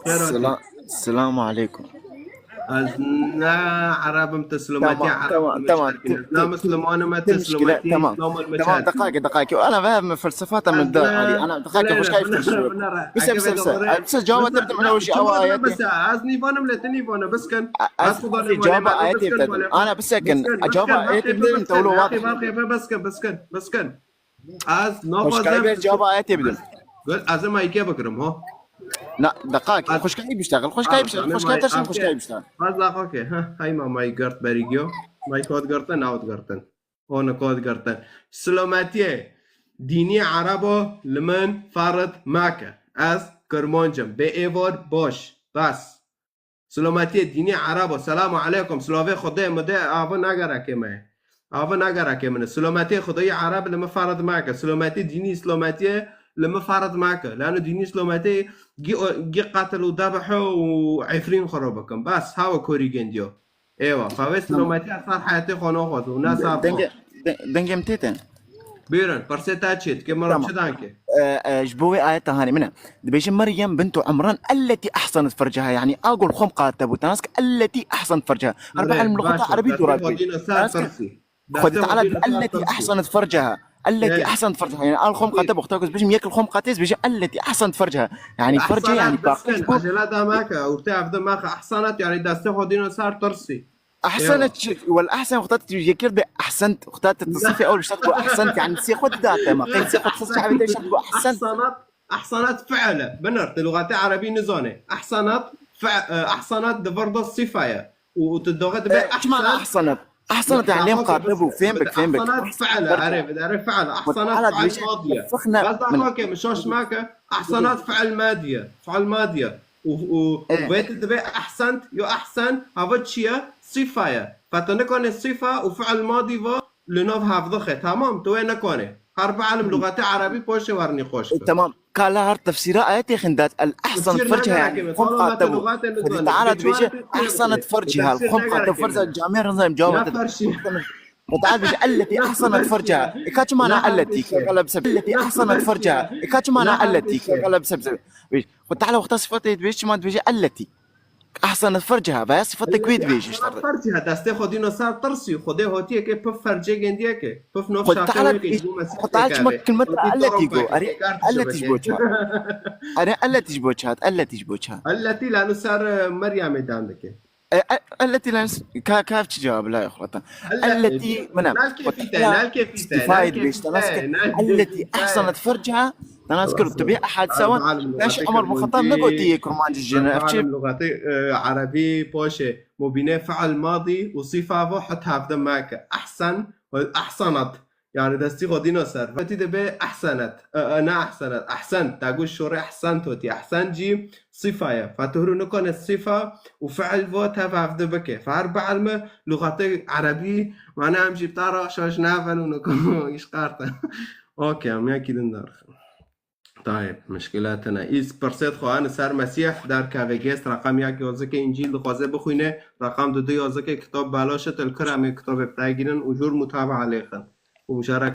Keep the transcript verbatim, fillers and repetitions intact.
Sera Sela- Selamu aleykum. Ez ne Ereb im, te silometî Tamam, Ereb tamam, tamam. Te, te, Musliman im, te te muşkile, silometî tamam. Tamam, daqayeke, daqayeke. Ana ve min felsefata min da, Ali. Ana daqayeke, xoşkayî fikir şûr. Bise, bise, bise. Bise, cevaba te bidim, ana wişî awa ayetê. Bise, ez nîvanim lê, tu nîvane, biskin. Ez, ez, cevaba ayetê bidim. Ana bisekin, cevaba ayetê bidim, te wilo vat. Biskin, biskin, biskin. Ez naxwazim. Xoşkayî ver cevaba ayetê bidim. Gel, ez ê mayîkê bigirim, ha. Na, daqayeke, xoşkayî biştexil, xoşkayî biştexil, xoşkayî taşin, xoşkayî biştexil. Ez daqayeke, ha, heyma mayî girt berî giyo. Mayî kod girtin, newt girtin. Hone kod girtin. Silometiyê dînî Erebo li min ferid meke. Ez Kirmanc im. Bê êvar baş. Bes. Silometiyê dînî Erebo. Selamu aleykum. Silavê Xwedê mi de, ava nagerekê me. Ava nagerekê min. Silometiyê Xwedayî Ereb li min ferid meke. Silometî dînî Silometiyê li min ferid meke. Lano dînî Silometiyê gî, gî qetil û debih û efrîn xwe ro bikim. Bes, hawa korî gendiyo. Êwa, fa wê Tamam. Silometî ez ser heyetê xwe naxwazim û ne ser xwe. Denge, de- dengê min tê te. Bêrin, pirsê te çi dike, min re Tamam. Çi danke? E, e, ji bo wê ayeta hanê min e. Dibêje Meryem bintu Imran elleti ahsenat ferceha, yani a gol xwe miqate bû. Te nas kir elleti ahsenat ferceha. Her Erê, bi elm lugata baş e, erebî destê dora Xwedî dibêje. Ne ser Te nas kir tirsî. Xwedî Teala dibêje elleti ahsenat ferceha. Elleti Ê. Ahsenat ferceha. Yani a xwe miqate bû. Xwedî bêjim yek xwe miqate, ez bêjim elleti ahsenat ferceha. Yani ferce yani baqî ji bo. Acele da meke, ortê evde meke. Ahsenat yani destê Xwedî ne ser tirsî. Ahsenat çi? Wel ahsen xwe te yekir de ahsent, xwe te tasîfê ew li şert ku ahsent, yani sê xwe didate me. Qey sê xwe dixist çavê te şert ku ahsent. Ahsenat, ahsenat fi'l e. Binir, tu lugata erebî nizane. Ahsenat fi-, e, ahsenat di vir de sifa ye. Û, û tu doxe dibe E, çima ahsen. Ahsenat? Ahsenat yani lêm qate bû, fêm bik, fêm bik. Ahsenat fi'l e, erê, erê fi'l. Ahsenat fi'l madiye. Bas da xwe ke, min şaş make. Ahsenat fi'l madiye. Fi'l madiye. Û, û, û vê tu dibe ahsent, yo ahsen, hava çi ye? Sifa ye. Fa tu nikane sifa û fi'l madî va li nav hevdixe. Tamam, tu wê nikane. Her bi elim lugata erebî poşê wernî xweş E, bi. Tamam. Kala her tefsîra ayetê xindat, el ahsenat ferceha, yani xwe miqate bû. Xwedî Teala dibêje, ahsenat ferceha, xwe miqate ferca camê rizayim cawate. Xwedî Teala dibêje, elleti ahsenat ferceha. E, ka çi mana elleti? Kala biseb. Elleti ahsenat ferceha. E, ka çi mana elleti? Kala biseb. Xwedî Teala wexta sifatê dibêje, çima dibêje elleti? Ahsenat ferceha, vaya sifatek wê dibêje işte. Ferceha, destê Xwedî ne ser tirsî, Xwedê hotiyeke pif fercê gendiyeke, pif nav Xwedî Teala şakê dibêje, bû Mesîh Xwedî Teala çima kilmeta elleti go? Arê, elleti ji bo çi hat? Arê, elleti ji bo çi hat? Elleti ji bo çi hat? Elleti lanu ser, e, Meryemê dan dike. E, e, elleti lanu s-, ka, ka çi cevab la xwatan? Elleti, min e. Nal kêfî te, nal kêfî te, nal kêfî te, nal kêfî te. Elleti ahsenat ferceha, te nas kir, tu bê ehad sewa, Erba alim, Beş Umar bin Xettab negotî yê kurmancî jî ne. Ev çi? Erba alim lugate, e, erebî poşê. Mubîne fi'l madî û sîfa vo hut hevde meke. Ahsen û ahsenat. Yani destî xwe dîna ser. Fetî de bê ahsenet. E, e, ne ahsenet. Ahsent. Ta gu şorê ahsent hotî. Ahsent jî sîfa ye. Fa tu huru nikane sîfa û fi'l vo tev hevde bike. Fa her bi elme lugate erebî, mana em jî ta ra şaş naven û nikano îşqarte. Okey, em yekî din derxin. Tayeb, mişkile tine. Îz pirsêt xwe ani ser Mesîh derkeve gêst, reqem yek yazikê Încîl dixwaze bixwîne, reqem du du yazikê kitab belaş e, til kiramê kitabê bi te gînin û jûr mutaba lêxin. Û muşarek